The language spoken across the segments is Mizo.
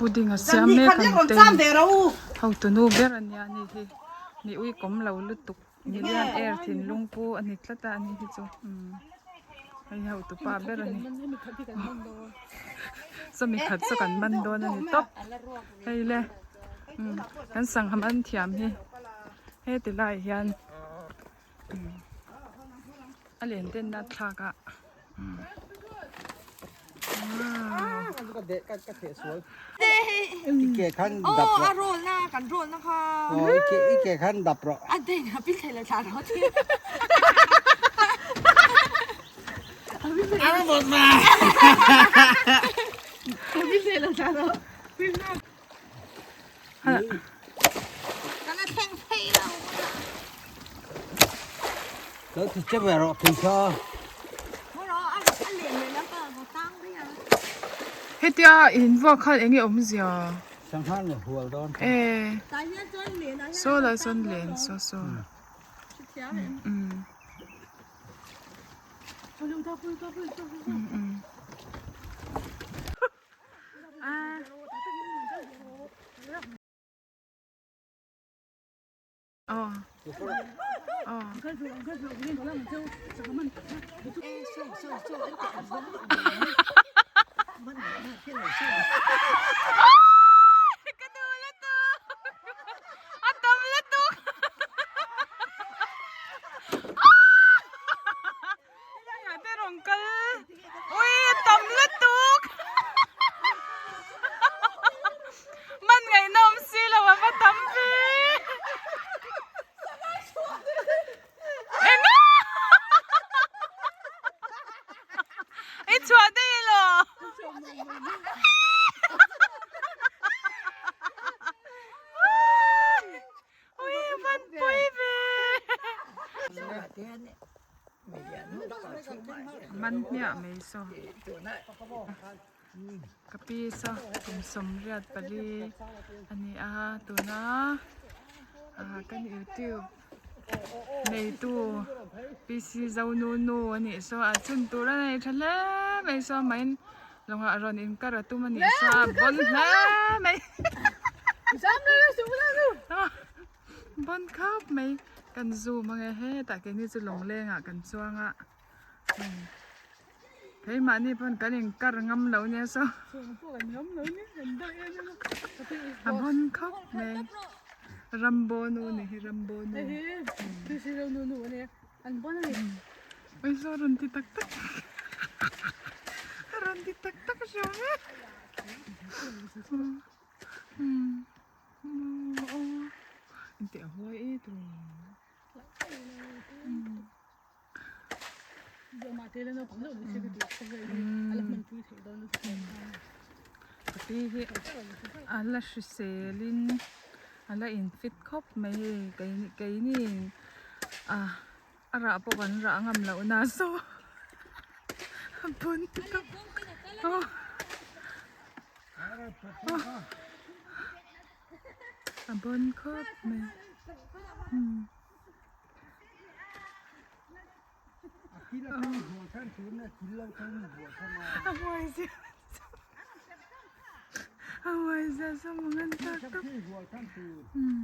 Pudding a siam mek ang te hotu nu ber a nia ni hi mi ui kawm lo lutuk million air thinlung pu a ni tlat a ani hi chu umm hei hotu pa ber a ni sawmi khat saw kan man dawn a ni tawp hei le umm kan sangha man thiam hi heti lai hian a len ten a thlak a Hetia in vuak khan eng nge awmzia e saw lai sawn len saw saw umm. Te rawn kal ui a tam lutuk man ngaihna awm si lo a va tam ve eng a i chhuah daih elaw Ui a van pui ve. Man hmiah mai saw. Ka pi saw kum sawmriat pali a ni a tuna kan youtube neitu PC Zonunu a nih saw a chhun tur a nei tha hle mai saw main Lawngah rawn inkar a tum a nih sa a bawn hle mai bawn khawp mai kan zoom ang e hetah keini chu lawnglengah kan chuang a keimahni pawn kan inkar ngam lo nia saw a bawn khawp mai rambo nu ni hi rambo nu Aizawl rawn ti tak tak rawn ti tak tak hriau e engteh a huai e tawh ka pi hi a la hrisel in a la in fit khawp mai hei keini ah. A rah pawh kan rah ngam loh na saw a bun tawp aw a bun khawp mai umm a huai zia a huai zia saw maw ngan tak tawp umm.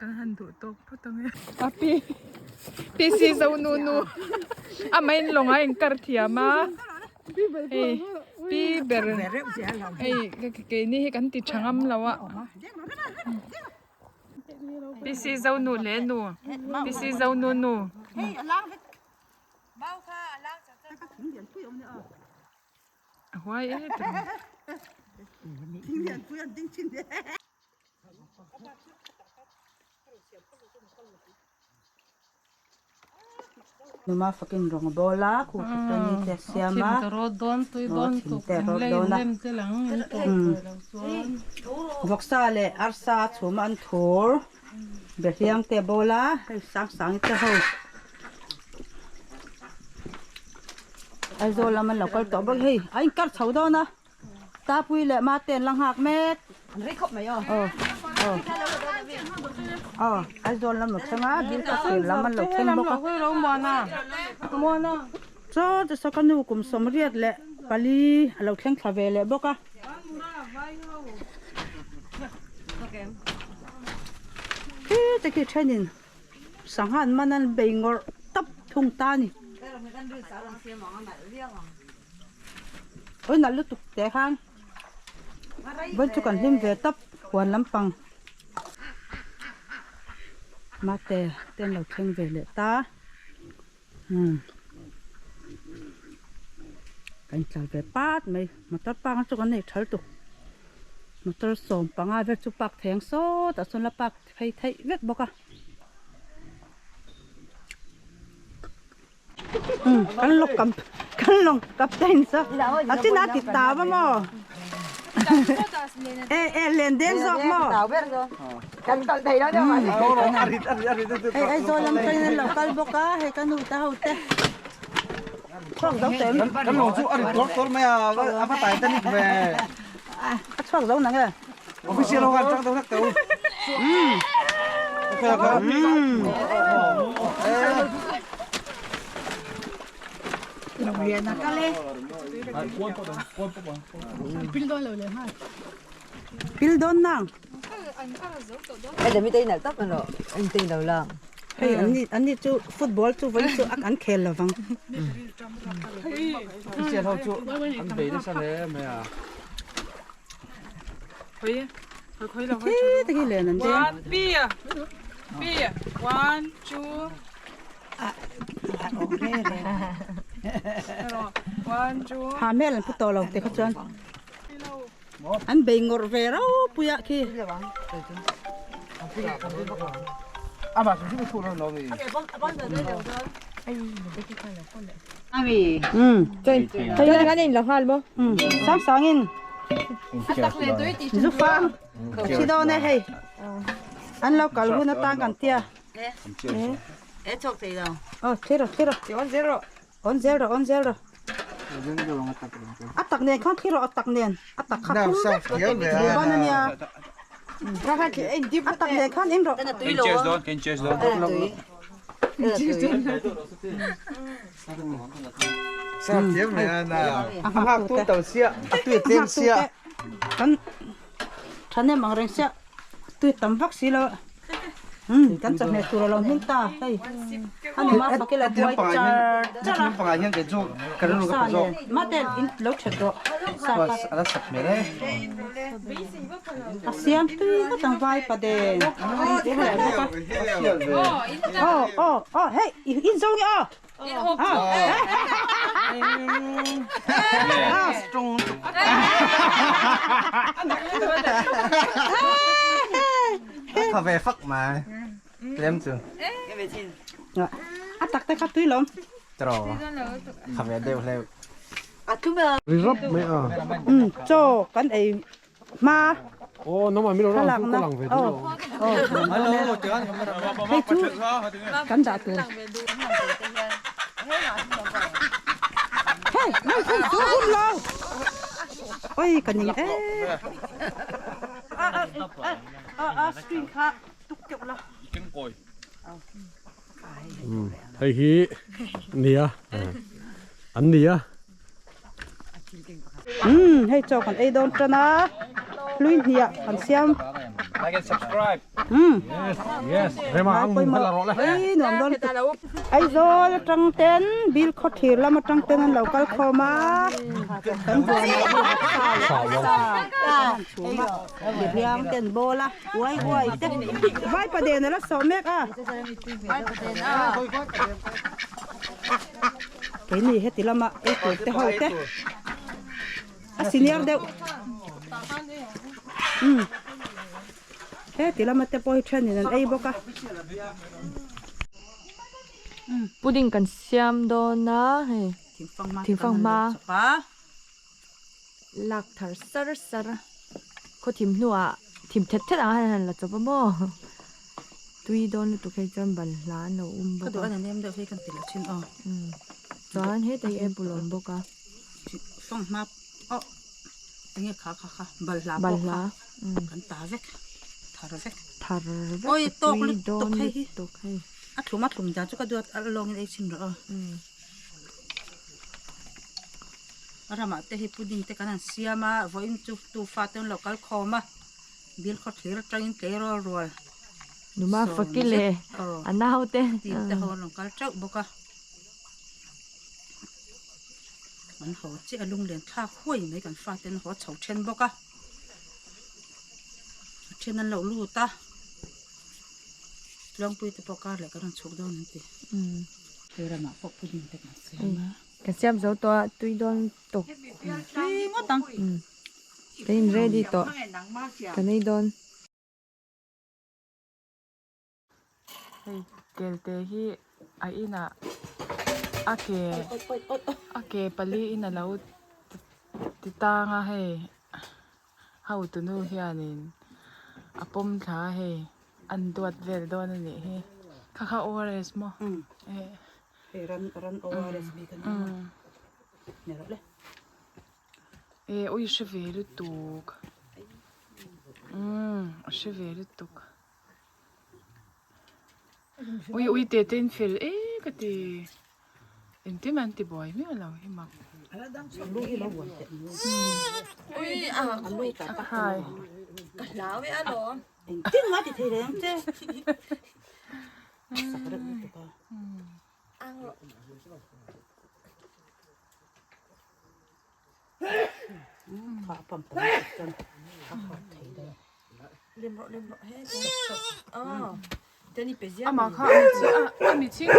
Kan han duh tawk phawt ang e. A pi PC zo nu nu a main lawng a inkar thiam a hei pi ber hei keini hi kan ti tha ngam lo a PC zo nu leh nu PC zo nu nu. A huai e tawh. Numa fakin rawng a bawl a, khu hret a ni te a siam a, aw thing te a rawt dawn a, vawksa leh arsa a chhum a an thur, behliang te a bawl a, hei sang sang te ho Aizawl lam an lo kal tawh bawk hei a inkar chho dawn a. Tapui leh mate an la nghak mek. An rei khawp mai aw. Aw aw aw Aizawl lam lo thleng a Bilkhawthlir lam an lo thleng bawk a. Chaw chu saw ka nu kum sawmriat leh pali a lo thleng thla ve leh bawk a. te khi thenin sangha an man an bei ngawrh tawp thung ta a ni. Awi nalh lutuk teh khan vawi chu kan hlim ve tawp huan lampang mate te an lo thleng ve leh ta. Umm kan tlar ve pat mai motor park na chu kan nei thal tuk motor 15 vel chu park thei ang sawtah sawn la park phei theih vek bawk a umm kan lawk kam kan lawng captain saw a chin a ti tau a maw e e len deng zawk maw. Hei Aizawl lam tangin an lo kal bawk a, hei ka nu te ho te chhuak zo tawh em? Kan lawng chu a ri tuar tuar mai a, a va Titanic ve. A chhuak zo nang e. Official ho khan chang deuh hlek teh u. Pil dawn nang. Hei an ni an ni chu football chu vawi chu an khel lo vang. Official ho chu an bei nasa hle mai a. Khi te khi len an deng. Ha mel an phu tawh lo te kha chuan. An bei ngawrh ve ropui ah khi. Sang sang in zu fang thi dawn e hei an lo kal hun atang kan tia. Aw thi rawh thi rawh. On zel rawh, on zel rawh. A tak nen khan thli rawh, a tak nen. A tak kha thum vek. Ban a nia. A tak nen khan in rawh. Kan chest dawn, kan chest dawn. A nghak tu to sia, a tui tlem sia. Kan thahnem ang reng sia. Tui tam vak si lo. Kan chawhmeh tur a lo hming ta hei. A ni ma fak ila buai char char a. Sa nen mate in lo that rawh. Sa kha. A siam tui ngawt ang vai pa den. Bawk a. Aw aw aw hei in zo nge aw. Tha ve fak mai. Tlem chu. A tak te kha tui lawm. Tro. Tha ve deuh hleuh. Ri rap mai a. Chaw kan ei hma Aw nangmah min lo thlalak lang chu na ka lang ve duh aw lo. aw hei chu kan dah tur hei hei hei chu hun lo oi ka ning e a a a a screen kha tuk keuh la Hei hi nia an nia. Umm hei chaw kan ei dawn tan a hlui hniah kan siam. Like and subscribe. Umm. Yes yes rema ang mum hala rawh le. Ei nuam dawn lutuk. Aizawl atang ten Bil khawthlir lam atang ten an lo kal khawm a kan buan ah hian sa an chhum a mihliang te an bawl a uai uai te vaipa den a la sawh mek a. Keini heti lama ei tur te ho te a senior deuh umm heti lama te pawh hi thenin an ei bawk a. Pudding kan siam dawn a hei thingfang hma lak thar sar sar a khaw thim hnuah thim thet thet ang han han la chawp a maw tui dawn lutuk hei chuan balhla an lo um bawk a chuan heta hi apple a awm bawk a balhla thar vek a tui dawn lutuk hei. A thlum a thlum dan chu ka duat a lawngin ei chhin rawh aw. A ramah te hi pudding te kan han siam a vawiin chu tu fa te an lo kal khawm a bil khaw thlir atangin tleirawl rual. Numa faki leh a naute. Team te ho an rawn kal teuh bawk a. An haw chiah a lunglen thlak huai mai kan fate an haw chho then bawk a. A then an lo lut a. Tluangpui te pawh kar leh kan rawn chhuk dawn an ti. Tui ramah pawh pudding te kan siam a. Kan siam zo tawh a tui dawn tawk. Tui ngawt ang. Kan in ready tawh. Kan ei dawn. Hei kelte hi a inah a ke a ke pali in a lo ti tang a hei hotu nu hianin a pawm thla a hei an duat vel dawn a nih hi kha kha ORS maw hei ran ran ORS bik a ni a ni rawh le. E ui hre ve lutuk umm a hre ve lutuk ui ui te te in fel e ka ti engtin an ti buai miah lo hi mak hai engtin mah ti thei reng che sak reuh lutuk a. Amah kha a mi ching a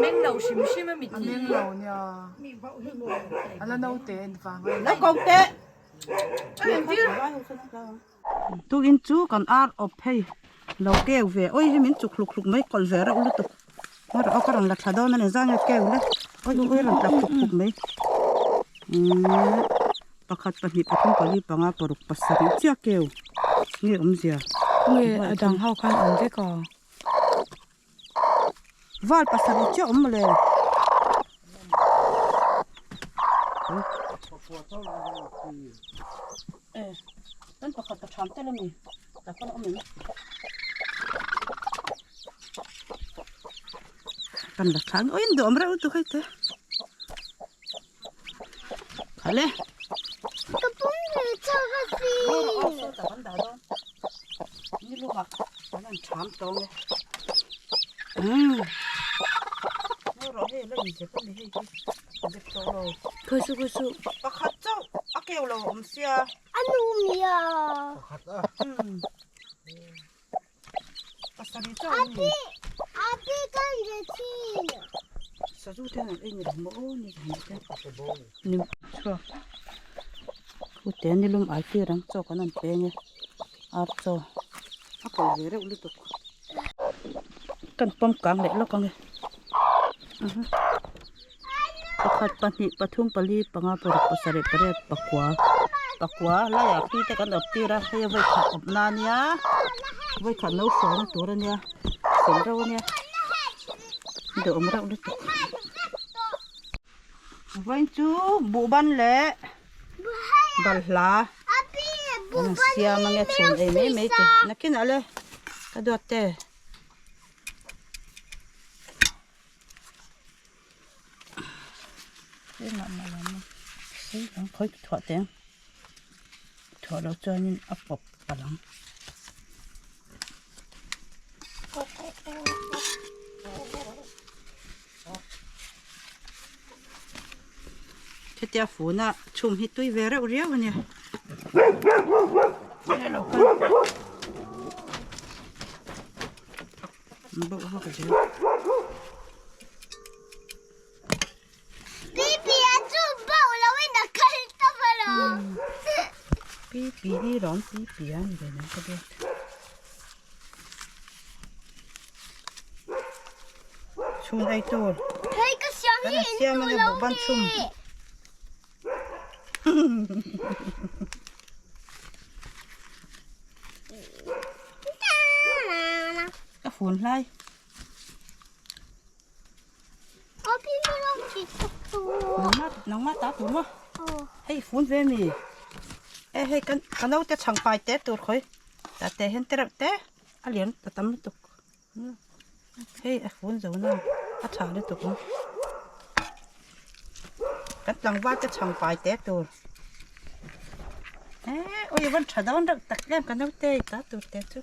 meng lo nia a la naute vang a ni. Tukin chu kan ar awp hei lo keu ve oi hi min chuk hluk hluk mai kawlh ve reuh lutuk a rawh ka rawn la thla dawn a ni zang e keu le oi oi rawn tla hluk hluk mai umm pakhat pahnih pathum pali panga paruk pasarih chiah keu nge awmzia nge a dang ho khan awm vek aw. Val pasarih chiah awm mawle. Kan pakhat ka tham tel a ni tak pawn a awm em kan la thlan oi an duhawm reuh lutuk hei te khale ka pum ve chak a si kan dah dawn ni luhah kan han tham tawng e umm rawh hei la inzep a ni hei hi zep tawh lo khaw su khaw su pakhat chauh a keu lo a awm sia a nu mia Pakhat a. Umm pasarih chauh a ni a pi kan ve thin sazu te han ei ni lo maw aw ni han te nim chhuak khute nilum ai tir ang chaw kan han peng e ar chaw a kal ve reuh lutuk kan pawm kang leh lawk ang e pakhat pahnih pathum pali panga paruk pasarih pariat pakua pakua laiah khi te kan awp tir a hei a vawikhat awp na ania vawikhat no hruaina tur ania fel reuh ania duhawm reuh lutuk vawiin chu buhban leh balhla an siam ange chhun ei mai mai te nakinah le ka duat te. Khawi thuah teng thuah loh chuanin a pawp palh ang. Hetia funa chhum hi tui ve reuh riau a nia. Pi pi hi lawm pi pi a ni ve mai ka biak. Chhun ei tur. Hei ka siam hi in siam anga buh ban chhum. Ka phone hlai. Nangma ta tur maw? Hei phone ve mi. E hei kan ka naute chhang pai te tur khawi. Ta te hian te reuh te a lian ta tam lutuk. Hei a phone zo na a tha lutuk ang. Kan tlangval te chhang pai te tur. Eh, oi van tha dawn reuh tak em ka naute ta tur te chu.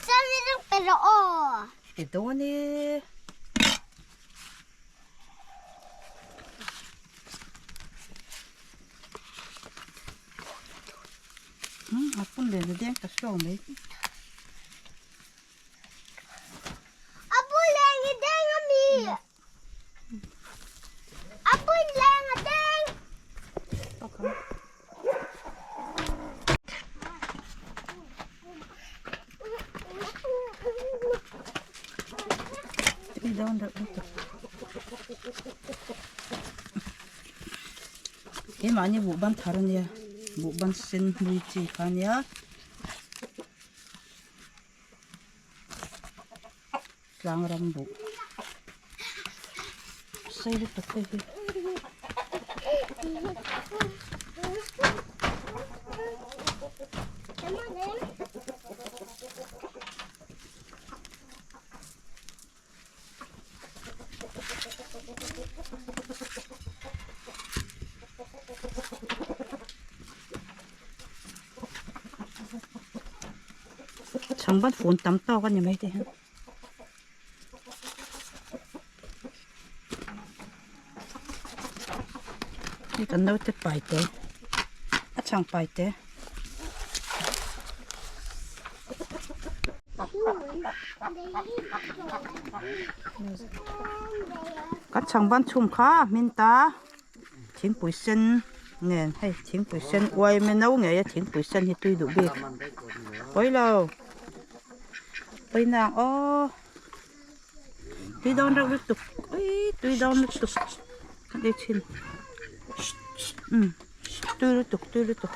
Sami reuh pe rawh aw. Pe dawn e. A pun len a deng ta hrawng mai. A pun len a deng a mi. A pun len a deng. Tui dawn reuh lutuk. Keimahni buhban thar a nia, buhban sen hmui chi kha a nia. Tlang ram buh sei lutuk hei hi. Chhangban fun tam tawk a ni mai te hian. Hei kan naute pai te a chhang pai te. Kan chhang ban chhum kha a hmin ta thingpui sen nen hei thingpui sen uai me no ngei a thingpui sen hi tui duh bik pawi lo pawi nang aw tui dawn reuh lutuk ui tui dawn lutuk ka ti thin um tui lutuk tui lutuk.